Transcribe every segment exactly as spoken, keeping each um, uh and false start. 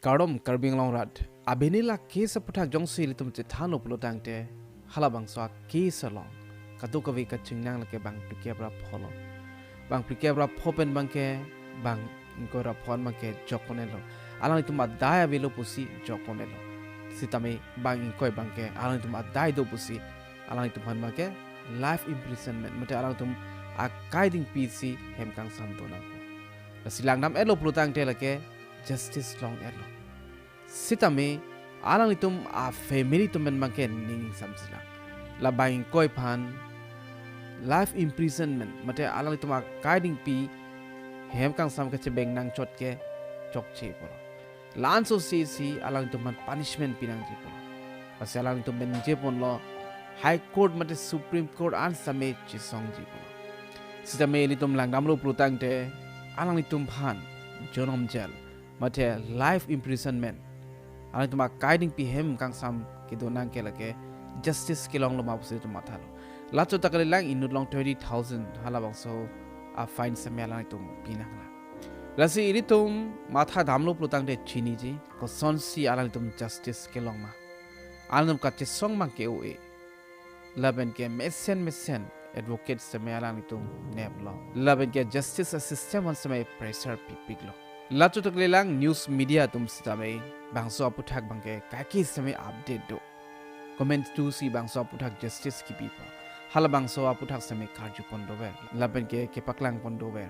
Kardom Karbi Anglong rat. Abini la case aputhak jongsi ilitum chethanlo pulotangte, halabangso a case along kadokave kachingnang lake bang phlikep ra pholo. Bang phlikep ra pho pen bangke bang ingkoi ra pho an bangke jokponelo. Alanglitum adai avelo pusi jokponelo. Sitame bang ingkoi bangke alanglitum adai do pusi alanglitum aphan bangke life imprisonment mate alanglitum akai dingpi si hem kangsam donang. Lasi langdam-etlo pulotangte lake justice long-etlo. Sitame alanglitum a family atum pen bangke ning ingsamjilang. La bang ingkoi aphan life imprisonment mate alanglitum akai dingpi hem kangsam kachebeng nangchot ke chokche pulo. La-anso si si alanglitum aphan punishment pinangji pulo. Lasi alanglitum pen ningjeponlo High Court mate Supreme Court an sitame chesongji pulo. Sitame ilitum langdamlo pulotangte alanglitum aphan jonom jail mate life imprisonment, alanglitum akai dingpi hem kangsam kedonang ke lake justice kelonglo ma pusi ilitum mathalo. La chot ta kalilang, inut along twenty thousand halabangso a fine sitame alanglitum pinanglang. Lasi ilitum mathadamlo pulotangte chiniji, kosonsi alanglitum justice kelong ma. Alanglitum kachesong bangke o-e. Lapen ke mesen mesen advocate sitame alanglitum neplo. Lapen ke justice a system an sitame pressure pipiklo. La chot ta kalilang, news media atum sitame bangso aputhak bangke kaike sitame update do. Comment tu si bangso aputhak justice kipipo. Halabangso aputhak sitame karjupon dover. Lapen ke kepaklangpon dover.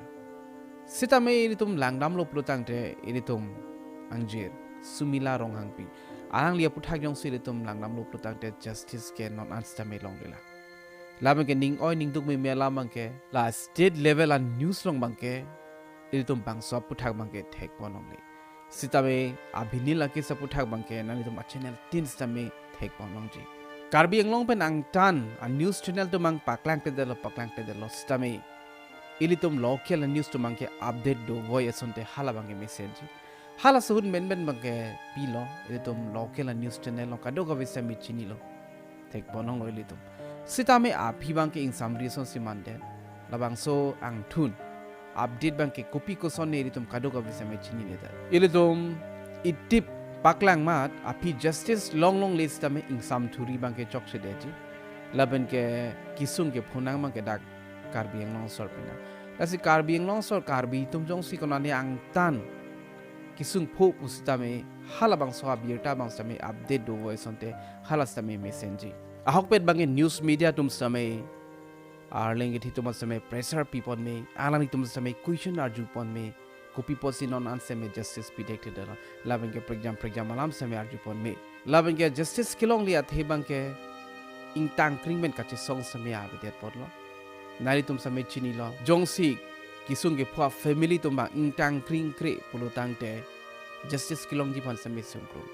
Sitame ilitum langdamlo pulotangte ilitum angjir Sumila Ronghangpi, alangli aputhak jongsi ilitum langdamlo pulotangte justice ke non an sitame longlelang. Lapen ke ning oi ning duk meme alam bangke la state level an news along bangke ilitum bangso aputhak bangke thekpon longle. Sitame abini la case aputhak bangke nanglitum a channel tin sitame thekpon longji. Karbi Anglong pen angtan a news channel atum bang paklangtedetlo, paklangtedetlo, sitame ilitum local a news atum bangke update dovoi asonte hala bangke mesenji. Hala suhut menben bangke pilo, ilitum local a news channel along kadokave sitame chinilo, thekpon longlo ilitum. Sitame aphi bangke ingsamri asonsi mandet. Labangso angthun update bangke kopi koson ne ilitum kadokave sitame chinine ta. Ilitum itip paklang mat aphi justice long longle sitame ingsamthuri bangke chokchedetji. Lapen ke kesung kephonang bangke dak Karbi Anglong asor pinang. Lasi Karbi Anglong asor Karbi atum jongsi konane angtan kesung pho pusitame halabangso abirta bang sitame update dovoi asonte hala sitame mesenji. Ahokpet bangke news media atum sitame arleng kethe atum sitame pressure pipon me, alanglitum sitame question arjupon me, kopi apotsi non an sitame justice pithekthe detlo, lapen ke prekjam prekjam alam sitame arjupon me. Lapen ke justice kelongle athe bangke ingtangkring pen kachesong sitame avedetpotlo. Nanglitum sitame chinilo, jongsi kesung kepho a family atum bang ingtangkring kre pulotangte justice kelongji aphan sitame sungkrung.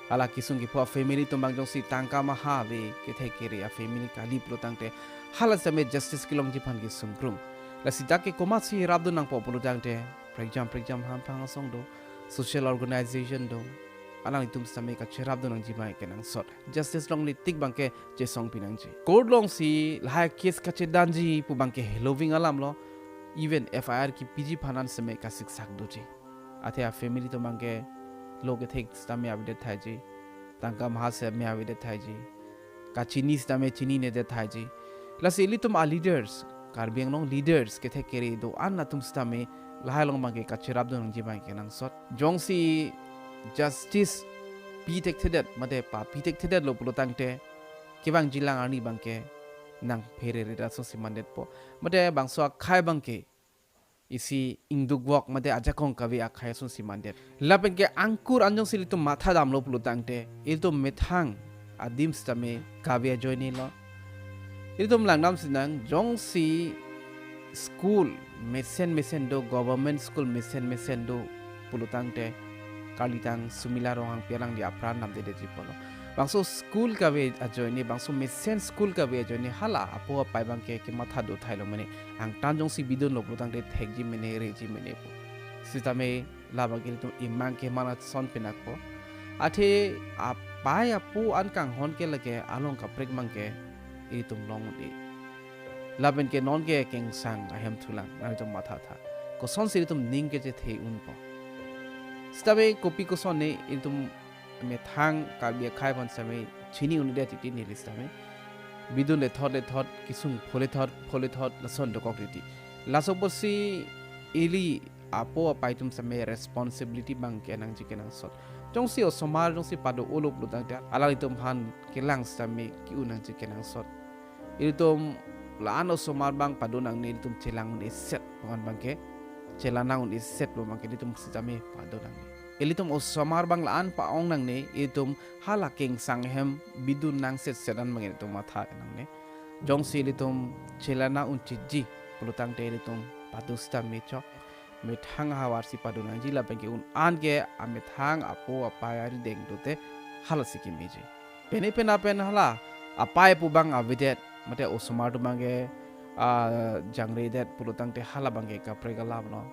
Hala kesung kepho a family atum bang jongsi tangka maha ave, kethek kere a family kali pulotangte hala sitame justice kelongji aphan ke sungkrung. Lasi dak ke komatsi rapdun nangpo pulotangte prekjam prekjam hamphang asong do, social organization do, alanglitum sitame kacherapdun nangji bangke nangsot. Justice longle tik bangke chesong pinangji. Court alongsi lahai case kachedanji pu bangke heloving alamlo. Even F I R kepiji aphan an sitame kasiksak doji. Athe a family atum bangke lo kethek sitame avedet thaiji, tangka maha sitame avedet thaiji, kachini sitame chininedet thaiji. Lasi ilitum a leaders, Karbi Anglong leaders kethek kere do-an atum sitame lahai along bangke kacherapdun nangji bangke nangsot. Jongsi justice pithekthe det mate papithekthe detlo pulotangte kevangjilang arni bangke nangphere reda asonsi mandetpo. Mate bangso akhai bangke isi ingdukvok mate ajakong kave akhai asonsi mandet. Lapen ke angkur an jongsi ilitum mathadamlo pulotangte ilitum methang adim sitame kave ajoinelo. Ilitum langdam sinang, jongsi school mesen mesen do, government school mesen mesen do pulotangte kalitang Sumila Ronghangpi alangli apran namdedetji pulo. Bangso school kave ajoine, bangso mesen school kave ajoine hala apo apai bangke kematha do thailo mene. Angtan jongsi bidunlo pulotangte thekji mene, reji mene pu. Sitame labang ke ilitum imang ke mana son pinakpo. Athe apai apo an kanghon ke lake along kaprek bangke ilitum long un-e. Lapen ke non ke kengsang ahem thulang, nanglitum mathatha. Kosonsi ilitum ning kechethe unpo. Sitame kopi kosonne ilitum methang Karbi akhei aphan sitame chini un-edet titi neli sitame. Bidun lethot lethot, kesung pho lethot pho lethot, lason dokok titi. Laso apotsi ili apo apai atum sitame responsibility abangke nangji kenangsot. Jongsi osomar jongsi pado-olo pulotangte alanglitum aphan kelang sitame ke-un nangji kenangsot. Ilitum la-an osomar abang pado nangne, ilitum chelang un-eset pongan abangke, chelang un-eset pu abangke ilitum sitame pado nangne. Ilitum osomar abang la-an pa-ong nangne, ilitum hala kengsang ahem bidun nangsetset an abang ilitum matha nangne. Jongsi ilitum chelang un-esetji pulotangte ilitum pado sitame chok. Methang ahavarsi pado nangji, lapenke un-an ke amethang apo apai arideng dote halasi kemeji. Pine pine pen hala apai apo abang avedet, mate osomar atum abangke, ah, jangredet pulotangte hala abangke kaprek alam lo.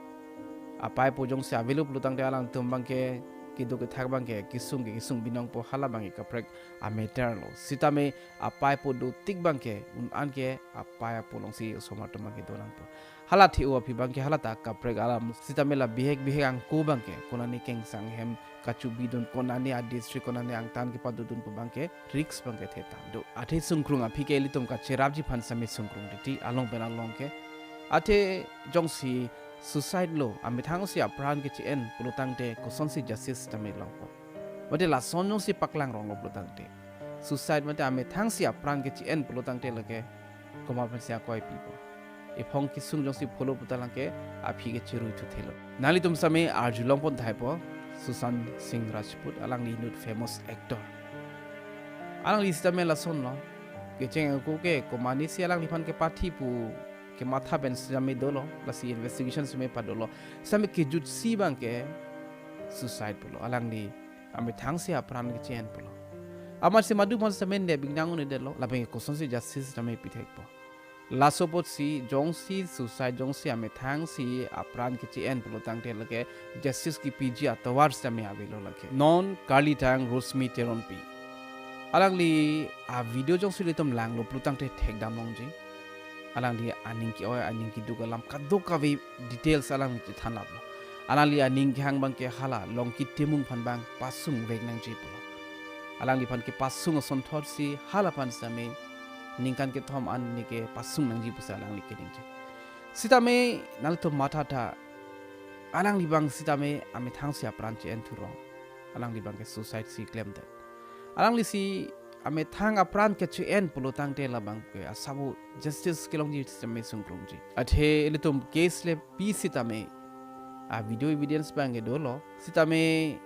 Apai apo jongsi avelo pulotangte alangtum abangke keduk kethak abangke kesung ke kesung binong po, hala abangke kaprek a-matter lo. Sitame apai apo dotik abangke un-an ke apai apo alongsi osomar atum abangke donangpo. Hala the-o aphi abangke hala ta kaprek alam. Sitame la bihek bihek angko abangke konane kengsang ahem kachobidun, konane a-district, konane angtan kepadodun pu abangke risk abangke thetan do. Athe sungkrung aphi ke ilitum kacherapji aphan sitame sungkrung titi along pen along ke. Athe jongsi suicide lo, amethangsi apran keche-en pulotangte kosonsi justice sitame longpo? Mate lason jongsi paklang ronglo pulotangte, suicide mate amethangsi apran keche-en pulotangte lake komat pensi akoi pipo? Ephong kesung jongsi pholo puta lake aphi ke cherui thuthelo. Nanglitum sitame arjulongpon thaipo, Sushant Singh Rajput, alangli inut famous actor. Alangli sitame lason lo, kecheng ako ke komatnesi alangliphan kepathi pu kematha pen sitame dolo, lasi investigation sitame padolo. Sitame kejutsi abangke suicide pulo, alangli amethangsi apran keche-en pulo. Amatsi madu aphan sitame ne bingnang un-edetlo, lapenke kosonsi justice sitame pithekpo? Laso apotsi jongsi suicide, jongsi amethangsi apran keche-en pulotangte lake justice kepiji atovar sitame avelo lake. Non karlitang Rosmi Teronpi, alangli a-video jongsi ilitum langlo pulotangte thekdam longji. Alangli aning ke-oi, aning keduk alam kadokave details alangli chethanlaplo. Alangli aning kehang abangke hala Longki Timung aphan abang pasung vek nangji pulo. Alangliphan kepasung asonthotsi hala aphan sitame ningkan kethom an neke pasung nangji pusi alangli keningje. Sitame nangtum matha tha, alangli abang sitame amethangsi apran che-en thurong. Alangli abangke suicide si klemdet. Alanglisi amethang apran keche-en pulotangte labangke asabo justice kelongji sitame sungkrungji. Athe ilitum case le pi sitame, a-video evidence abangke dolo, sitame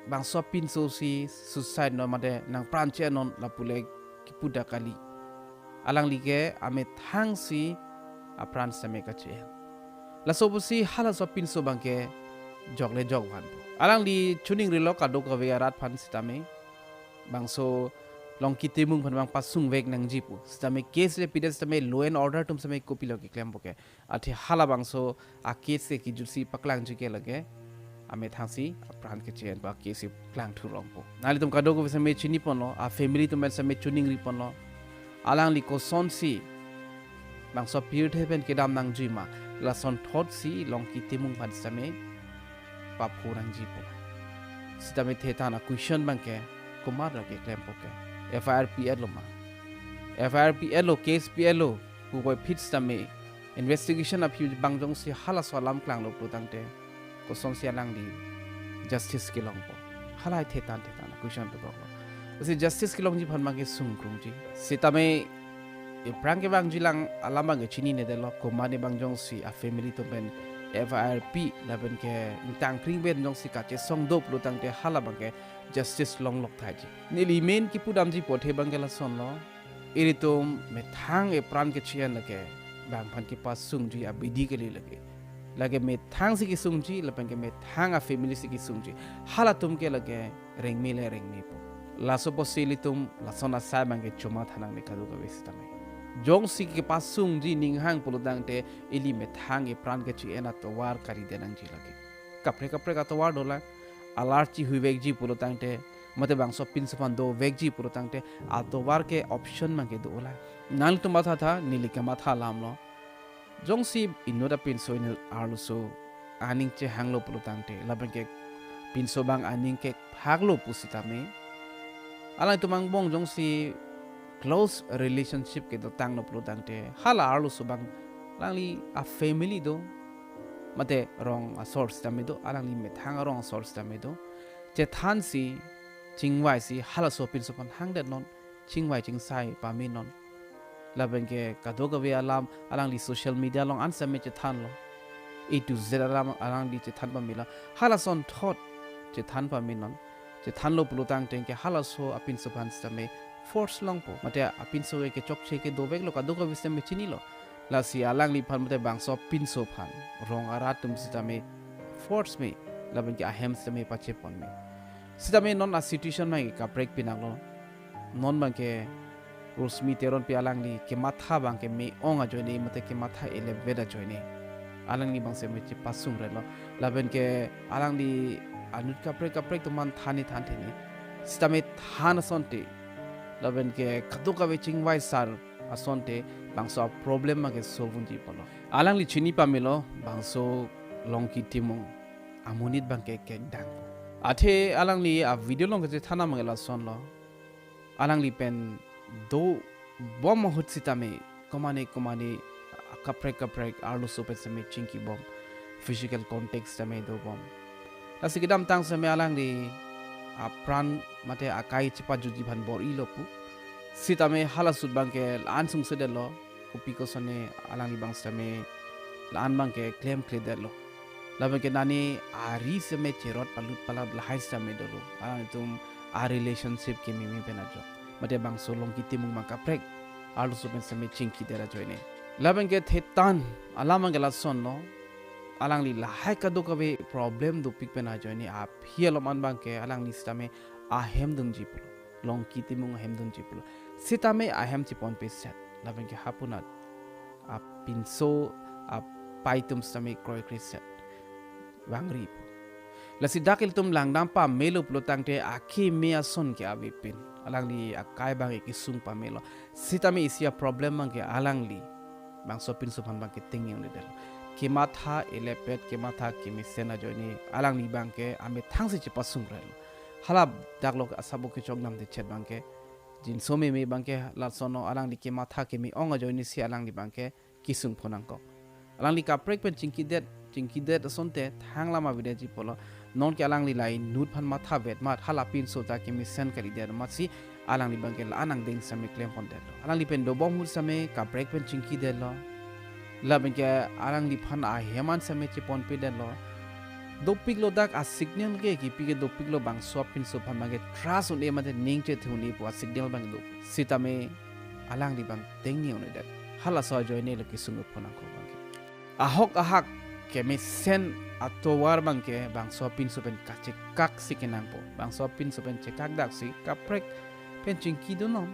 bangso apinso si suicide non mate nangpran che-en non lapu le kipu dak kali. Alangli ke amethangsi apran sitame kache-en. Laso pusi halaso apinso abangke jok le jok vanpo. Alangli choningrilo kadokave arat aphan sitame, bangso Longki Timung aphan abang pasung vek nangji pu. Sitame case le pidet sitame law and order atum sitame kopilo keklempo ke? Athe halabangso a-case ke kejutsi paklangji ke lake amethangsi apran keche-en pu a-case si klang thurongpo. Nanglitum kadokave sitame chiniponlo, a-family atum pen sitame choningriponlo. Alangli kosonsi bangso pirthe pen kedam nangjima, lasonthotsi Longki Timung aphan sitame paphu nangji pu. Sitame thetan a-question abangke komatlo keklempo ke? F I R pi-etlo ma? F I R pi-etlo, case pi-etlo, puvoiphit sitame investigation aphi abang jongsi halaso alam klanglo pulotangte kosonsi alangli justice kelongpo? Halahai thetan thetan a-question dokoklo. Lasi justice kelongji aphan abangke sungkrungji. Sitame ephrang kevangjilang alam abangke chininedetlo, komatne abang jongsi a-family atum pen F I R pi lapenke ingtangkring pen jongsi kachesong do pulotangte halabangke justice longlok thaiji. Neli main kipudamji pu athe abangke lasonlo. Ilitum methang epran keche-en lake bang aphan kepasungji abidi kali lake. Lake methangsi kesungji, lapenke methang a-family si kesungji. Halatum ke lake rengme le rengmepo. Laso apotsi ilitum lason asai abangke chomatha nangne kadokave sitame. Jongsi kepasungji ninghang pulotangte ili methang epran keche-en atovar karide nangji lake. Kaprek kaprek atovar dolang. Alar chihui vekji pulotangte, mate bangso apinso aphan dovekji pulotangte atovar ke option abangke dolang. Nangtum matha tha, neli kematha alamlo. Jongsi inut apinso inut arloso aning chehanglo pulotangte, lapenke pinso abang aning kekphaklo pusitame, alangtum angbong jongsi close relationship kedotanglo pulotangte, hala arloso abang alangli a family do, mate rong asor sitame do, alangli methang arong asor sitame do, chethansi, chingvaisi, halaso apinso aphan hangdetnon, chingvai chingsai pamenon. Lapen ke kadokave alam alangli social media along an sitame chethanlo. A to Z alam alangli chethan pamelo. Halason thot chethan pamenon. Chethanlo pulotangte ke halaso apinso aphan sitame force longpo. Mate apinso ke kechokche ke doveklo, kadokave sitame chinilo. Lasi alangliphan mate bangso apinso aphan, rong arat atum sitame force me, lapen ke ahem sitame pacheponme. Sitame non a situation abang ke kaprek pinanglo. Non abang ke Rosmi Teronpi alangli kematha abang ke me-ong ajoine mate kematha elevate ajoine, alangli abang sitame chepasungretlo. Lapen ke alangli anut kaprek kaprek atum aphan thani than theni. Sitame than asonte, lapen ke kadokave chingvai sar asonte, bangso a problem abang ke solve unji pulo. Alangli chini pamelo, bangso Longki Timung amonit abang ke kekdang. Athe alangli a video along kachethan abang ke lasonlo. Alangli pen dobom ahut sitame, komane komane kaprek kaprek arloso pen sitame chingkibom, physical contact sitame dobom. Lasi kedamtang sitame alangli apran mate akai chepajutji aphan bor-ilo pu. Sitame hala ahut abang ke la-an sungsedetlo, kopi kosonne alangli abang sitame la-an abang ke klemkledetlo. Lapen ke nani ari sitame cherot palut palat lahai sitame dolo. Alangtum a relationship kememe pen ajok, mate bangso Longki Timung abang kaprek arloso pen sitame chingkidet ajoine. Lapen ke thetan alam abang ke lasonlo. Alangli lahai kadokave problem dopik pen ajoine aphi alom an abang ke alangli sitame ahem dunji pulo, Longki Timung ahem dunji pulo. Sitame ahem cheponpeset, lapen ke hapunat apinso apai atum sitame kroikreset, vangri pu. Lasi dak ilitum langdam pamelo pulotangte akeme ason ke avepin. Alangli akai abang ke kesung pamelo. Sitame isi a problem abang ke alangli bangso apinso aphan abang ke tengneng un'edetlo. Kematha elepet, kematha kemesen ajoine alangli abang ke amethangsi chepasungretlo. Hala daklo asabo kechok namde chet abang ke, jinso meme abang ke lasonlo, alangli kematha keme-ong ajoine si alangli abang ke kesung phonangkok. Alangli kaprek pen chingkidet, chingkidet asonte thang lam avedetji pulo. Non ke alangli la inut aphan mathavet amat, hala apinso ta kemesen kalidet amatsi alangli abang ke la-an angdeng sitame klempondetlo. Alangli pen dobom ahut sitame kaprek pen chingkidetlo. Lapen ke alangliphan ahem an sitame cheponpedetlo. Dopiklo dak a signal ke kipi ke dopiklo, bangso apinso aphan abang ke trust un-e mate ning chethe un-e pu a signal abang do. Sitame alangli abang tengneng un'edet. Halaso ajoinelo kesung phonangkok abang ke. Ahok ahak kemesen atovar abang ke bangso apinso pen kachekaksi kenangpo. Bangso apinso pen chekakdaksi kaprek pen chingkidunon.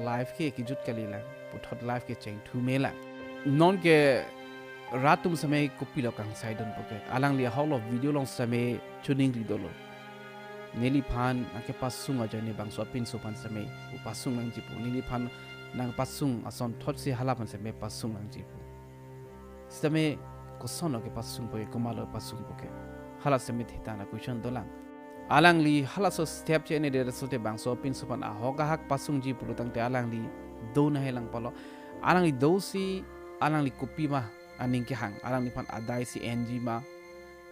Life ke kejut kalilang, puthot life ke chengthumelang. Non ke rat atum sitame kopilo kangsaidunpo ke. Alangli ahoklo video along sitame choningri dolo. Neliphan nangkepasung ajoine bangso apinso aphan sitame pasung nangji pu. Neliphan nangpasung asonthotsi hala aphan sitame pasung nangji pu. Sitame kosonlo kepasungpo ke, komatlo pasungpo ke. Hala sitame thetan a question dolang. Alangli halaso step che-en'edet asonte bangso apinso aphan ahok ahak pasungji pulotangte alangli do nanghelang pulo. Alangli dosi alangli kopima aning kehang, alangliphan adaisi enji ma,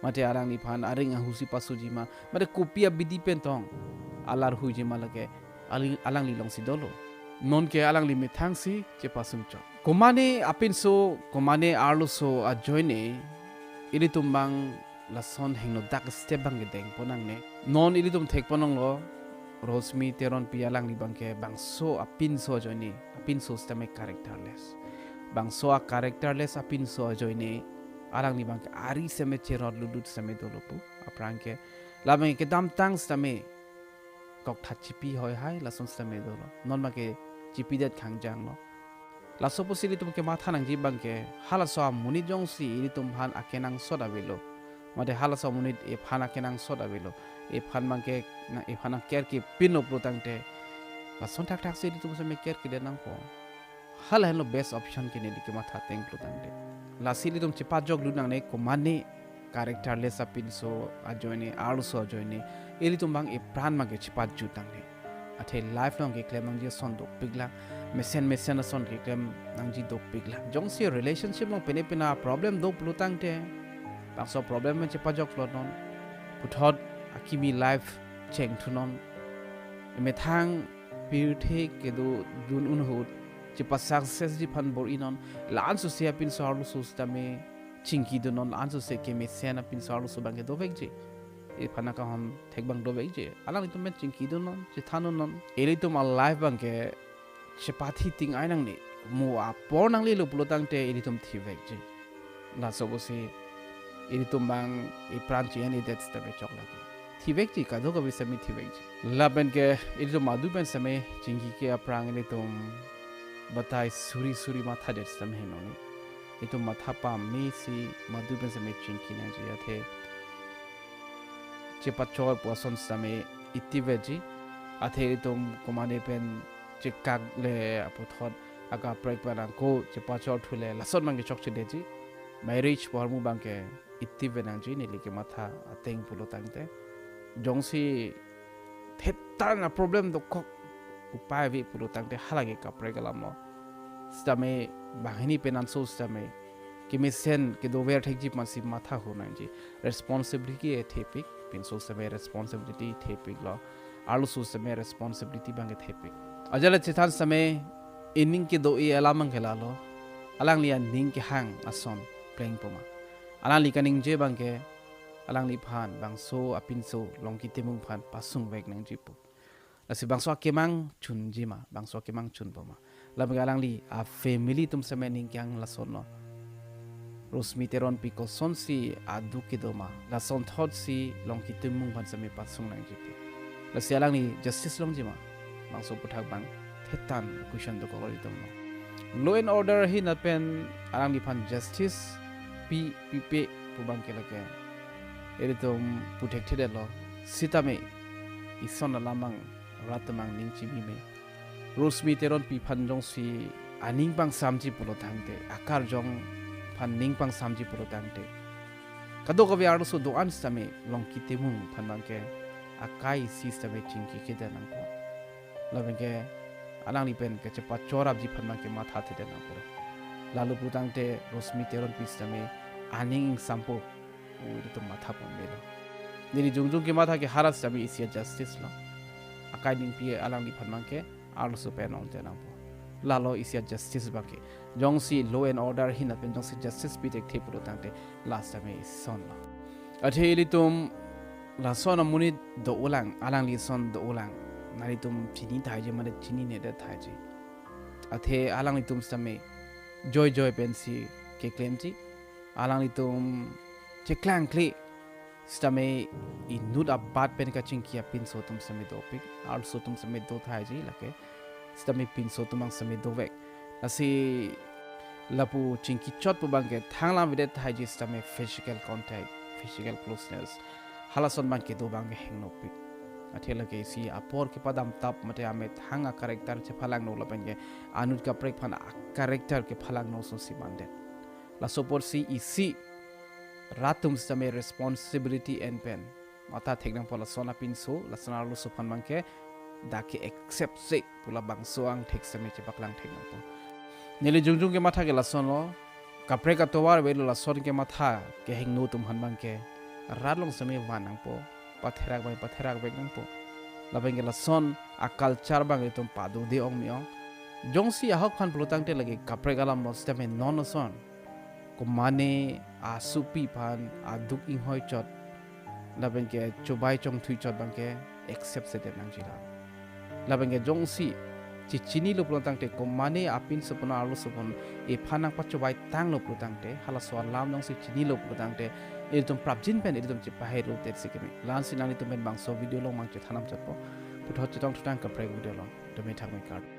mate alangliphan aring ahusi pasoji ma, mate kopi abidi pen tong alar huiji ma lake aling-, alangli alongsi dolo. Non ke alangli methangsi chepasung chot. Komane apinso, komane arloso ajoine, ilitum abang lason hingno dak step abang kedengpon nangne. Non ilitum thekpon nanglo, Rosmi Teronpi alangli abang ke bangso apinso ajoine, apinso sitame characterless. Bangso a characterless apinso ajoine, alangli abang ke ari sitame cherot lutlut sitame dolo pu, aphrang ke. Labang ke kedamtang sitame koktha chipi hoi hai lason sitame dolo. Non abang ke chipidet khangjanglo. Laso pusi ilitum kematha nangji abang ke, halaso amonit jongsi ilitum aphan akenangsot avelo, mate halaso amonit ephan akenangsot avelo, ephan abang ke, na ephan nangkerkepinlo pulotangte, lason thakthak si ilitum sitame kerkedet nangpo. Hala henlo best option ke neli kematha ateng pulotangte. Lasi ilitum chepajoklut nangne komane characterless apinso ajoine, arloso ajoine, ilitum abang epran abangke chepajut nangne. Athe life along keklem nangji ason dopiklang, mesen mesen ason keklem nangji dopiklang. Jongsi relationship along pine pine problem do pulo tangte, bangso problem pen chepajoklo non, puthot akimi life chengthunon, emethang pirthe kedo dun un ahut chepa success ji aphan bor-inon, la-an sose apinso arloso sitame chingki dunnon, la-an sose kemesen apinso arloso abangke dovekji. Ephan akahon thek abang dovekji. Alanglitum pen chingki dunnon, chethan dunnon. Ilitum a life abangke chepathi ting-ai nangne, mo apor nanglelo pulo tangte ilitum thivekji. Laso pusi ilitum abang epran che-en-edet sitame chok lagi. Thivekji, kadokave sitame thivekji. Lapenke ilitum madu pen sitame chingki ke aphrang ilitum batai suri suri mathadet sitame henoni. Ilitum matha pamesi madu pen sitame chingki nangji, athe chepachor pu ason sitame iti veji. Athe ilitum komane pen chekak le aputhot akaprek pen ako chepachor thule lason abangke chokchedeji. Marriage pu ahormu abangke iti ve nangji, neli kematha ateng pulo tangte. Jongsi thetan a problem dokok, upai ave pulo tangte hala ke kaprek alamlo. Sitame banghini penanso sitame kemesen kedover thekji aphansi matha ho nangji. Responsibility ke thepik, pinso sitame responsibility thepiklo. Arloso sitame responsibility abangke thepik. Ajale chethan sitame ining kedo-i alam abangke lalo. Alangli aning kehang ason plengpo ma. Alangli kaningje abangke alangliphan bangso apinso Longki Timung aphan pasungvek nangji pu. Lasi bangso akemang chunji ma, bangso akemang chunpo ma. Lapenke alangli a family atum sitame aning kehang lasonlo. Rosmi Teronpi kosonsi aduk kedo ma, lasonthotsi Longki Timung aphan sitame pasung nangji pu. Lasi alangli justice longji ma, bangso aputhak abang thetan question dokok lo itum lo. Law and order ahin lapen alangliphan justice pi, pipe pu abangke lake ilitum pu thekthedetlo. Sitame ison alam abang rat atum abang ning chimime. Rosmi Teronpi aphan jongsi aning pangsamji pulo tangte, akarjong aphan ning pangsamji pulo tangte, kadokave arloso do-an sitame Longki Timung aphan abangke akai isi sitame chingki kedet nangpo. Lapenke alangli pen kachepachorapji aphan abangke mathathedet nangpo. Lalo pulo tangte Rosmi Teronpi sitame aning ingsampo pu ilitum matha pon melo. Neli jongjong kematha ke hala sitame isi a justice lo. Akai ningpi alangliphan abangke arloso pen ongte nangpo. Lalo isi a justice abangke. Jongsi law and order ahin lapen jongsi justice pi thekthe pulo tangte la sitame isonlo. Athe ilitum lason amonit do-olang, alangli ason do-olang, nelitum chini tahai je mane chininedet tahai je. Athe alanglitum sitame joijoi pensi keklemji. Alanglitum cheklangkle sitame inut abat pen kachingki apinso atum sitame dopik, arloso atum sitame do tahai je lake, sitame pinso atum abang sitame dovek. Lasi lapu chingkichot pu abangke thanglam avedet tahai je sitame physical contact, physical closeness, halason abangke do abangke hengnopik. Athe lake isi apor kepadamtap mate amethang a character chephalangno lapenke anut kaprek aphan a character kephalangno asonsi mandet. Laso apotsi isi rat atum sitame responsibility en pen matha thek nangpo, lason apinso, lason arloso aphan abangke dak ke accept se pu labangso angthek sitame chepaklang thek nangpo. Neli jongjong kematha ke lasonlo, kaprek atovar avelo lason kematha kehingno atum aphan abangke rat along sitame van nangpo, patherak abang patherakvek nangpo. Lapenke lason a culture abang itum padode ong me-ong. Jongsi ahok aphan pulo tangte lake kaprek alam lo sitame non ason komane asopi aphan aduk inghoi chot lapenke chobai chongthui chot abangke accept sedet nangjilang. Lapenke jongsi chechinilo pulo tangte, komane apinso pen arloso pen ephan nangpachobai tanglo pulo tangte, halaso alam jongsi chinilo pulo tangte, ilitum prapjin pen ilitum chepahelodet si keme. La-ansi nanglitum pen bangso video along abang chethan nangchotpo. Puthot chetong thutang kaprek video along. Tumi thakme kardom.